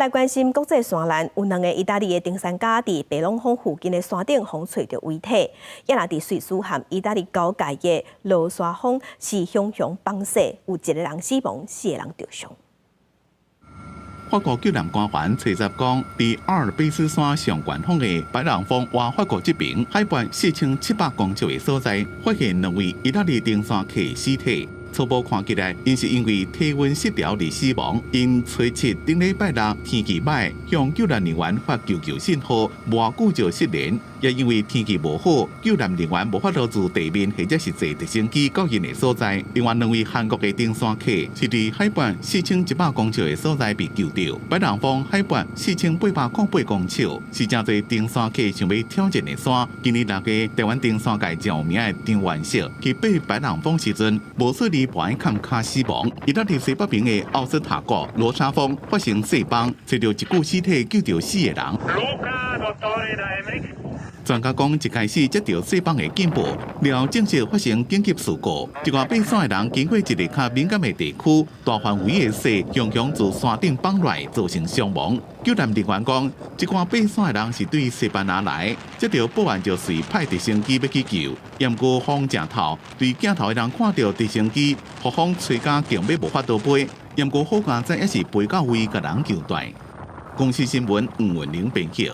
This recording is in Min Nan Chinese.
來關心國際山難，有兩个意大利的登山家佇白朗峰附近的山頂予揣著遺體，也若佇瑞士和意大利交界的羅沙峰是熊熊崩雪，有一个人死亡，四个人著傷。法國救難官員初十講，佇阿爾卑斯山上懸峰的白朗峰倚法國這邊海拔4700公尺的所在，發現兩位意大利登山客的屍體。初步看起來，𪜶是因為體溫失調而死亡。𪜶初七頂禮拜六天氣䆀，向救難人員發求救信號，無偌久就失聯。也因為天氣無好，救難人員無法度自地面或者是坐直升機到𪜶的所在。另外兩位韓國的登山客是佇海拔4100公尺的所在被救著。白朗峰海拔4808公尺，是誠濟登山客想欲挑戰的山。今年六月，台灣登山界誠有名的張元碩去爬白朗峰時陣，無順利跋坎跤死亡。意大利西北邊的奧斯塔國羅沙峰發生雪崩，揣著一具屍體，救著四个人。專家講，一開始接著雪崩的警報，了後正式發生緊急事故。一寡爬山的人經過一个較敏感的地區，大範圍的雪雄雄自山頂崩落來，造成傷亡。救難人員講，這寡爬山的人是對西班牙來，接著報案就隨派直升機欲去救。毋過風誠透，對鏡頭的人看著直升機，予風吹甲強欲無法度飛。毋過好佳哉，猶是飛到位，共人救蹛。公視新聞吳文玲編譯。